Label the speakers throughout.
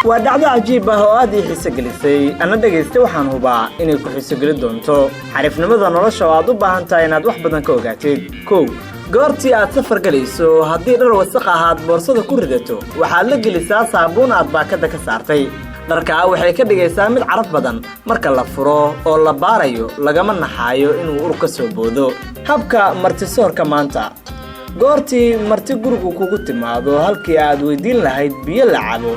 Speaker 1: Waa dhacdo cajiib ah oo aad ii xiiso gelisay. Anna, dhegaysta, waxaan hubaa inay ku xiiso geli doonto. Xariifnimada nolosha oo aad u baahan tahay inaad wax badan ka ogaatid. Kow, goortii aad safar gelayso, haddii dhar wasaq ahaad boorsada ku ridato, waxaad la gelisaa saabuun aad baakadda ka saartay. Dharkaa waxay ka dhigaysaa mid caraf badan. Marka la furo oo la baarayo, lagama naxaayo inuu ur ka soo boodo. Habka martisoorka maanta: goortii marti gurigu kugu timaado, halkii aad weydiin lahayd biyo la cabo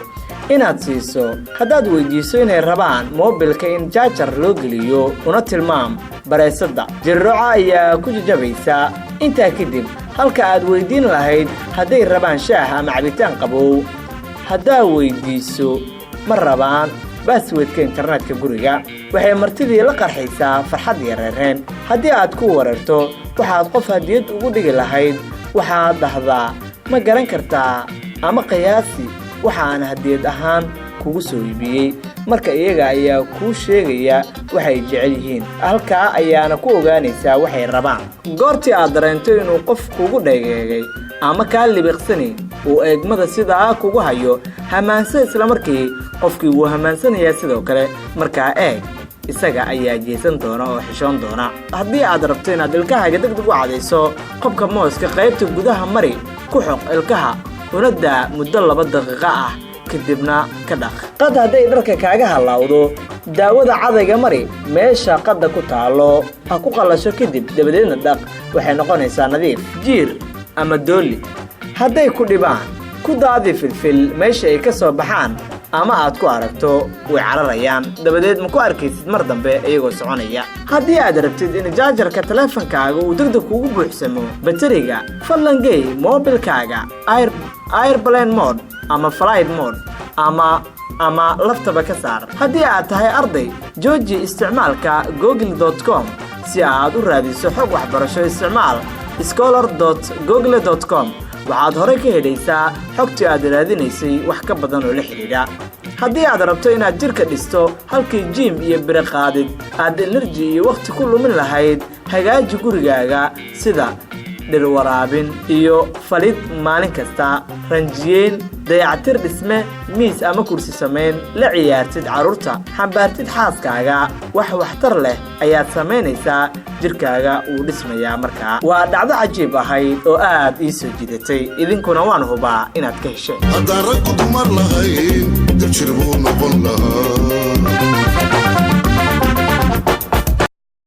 Speaker 1: inaad siiso, haddaad weydiiso inay rabaan moobilka in jaajar loo geliyo, una tilmaam bareesadda. Jirroca ayaa ku jajabaysa. Intaa kadib, halka aad weydiin lahayd hadday rabaan shaah ama cabitaan qabow, haddaa weydiiso ma rabaan passwordka internetka guriga, waxay martidii la qarxaysaa farxad iyo reereen. Haddii aad ku wareerto waxaad qof hadiyad ugu dhigi lahayd, waxaad dhahdaa: "Ma garan kartaa ama qiyaasi waxa aan hadiyad ahaan kugu soo iibiyey?" Marka iyaga ayaa kuu sheegaya waxay jecel yihiin, halkaa ayaana ku ogaanaysaa waxay rabaan. Goortii aad dareento inuu qof kugu dhegeegay ama kaa libiqsanayn, uu eegmada sidaa kugu hayo, hamaanso. Islamarkii qofkii wuu hamaansanayaa sidoo kale. Markaa eeg, isaga ayaa jeesan doona oo xishoon doona. Haddii aad rabto inaad ilkahaaga deg deg u cadayso, qobka mooska qaybta gudaha mari, ku xoq ilkaha, una daa muddo 2 daqiiqo ah, kadibna ka dhaq. Qad hadday dharka kaaga halaawdo, daawada cadayga mari meesha qadda ku taallo, ha ku qallasho kadib, dabadeedna dhaq, waxay noqonaysaa nadiif. Jiir ama dooli hadday ku dhibaan, ku daadi filfil meesha ay ka soo baxaan ama aad ku aragto, way cararayaan. Dabadeed ma ku arkaysid mar dambe iyagoo soconaya. Haddii aad rabtid in jaajarka taleefankaaga uu degdeg kugu buuxsamo bateriga, fadlan gey moobilkaaga airplane mode ama flight mode ama laftaba ka saar. Haddii aad tahay arday, jooji isticmaalka google.com si aad u raadiso xog waxbarasho. Isticmaal scholar.google.com. Waxaad horey ka helaysaa xogtii aad raadinaysay wax ka badan oo la xidhiidha. Haddii aad rabto inaad jidhka dhisto, halkii gym iyo biro qaadid aad energy iyo wakhti ku lumin lahayd, hagaaji gurigaaga, sida dhirwaraabin iyo falid maalin kasta, ranjiyeyn, dayactir dhisme, miis ama kursi samayn, la ciyaartid carruurta, xambaartid xaaskaaga, wax waxtar leh ayaad samaynaysaa, jidhkaaga wuu dhismayaa. Markaa waa dhacdo cajiib ahayd oo aad ii soo jiidatay, idinkuna waan hubaa inaad ka hesheen.
Speaker 2: Haddaan ragku dumar lahayn, dibjir buu noqon lahaa.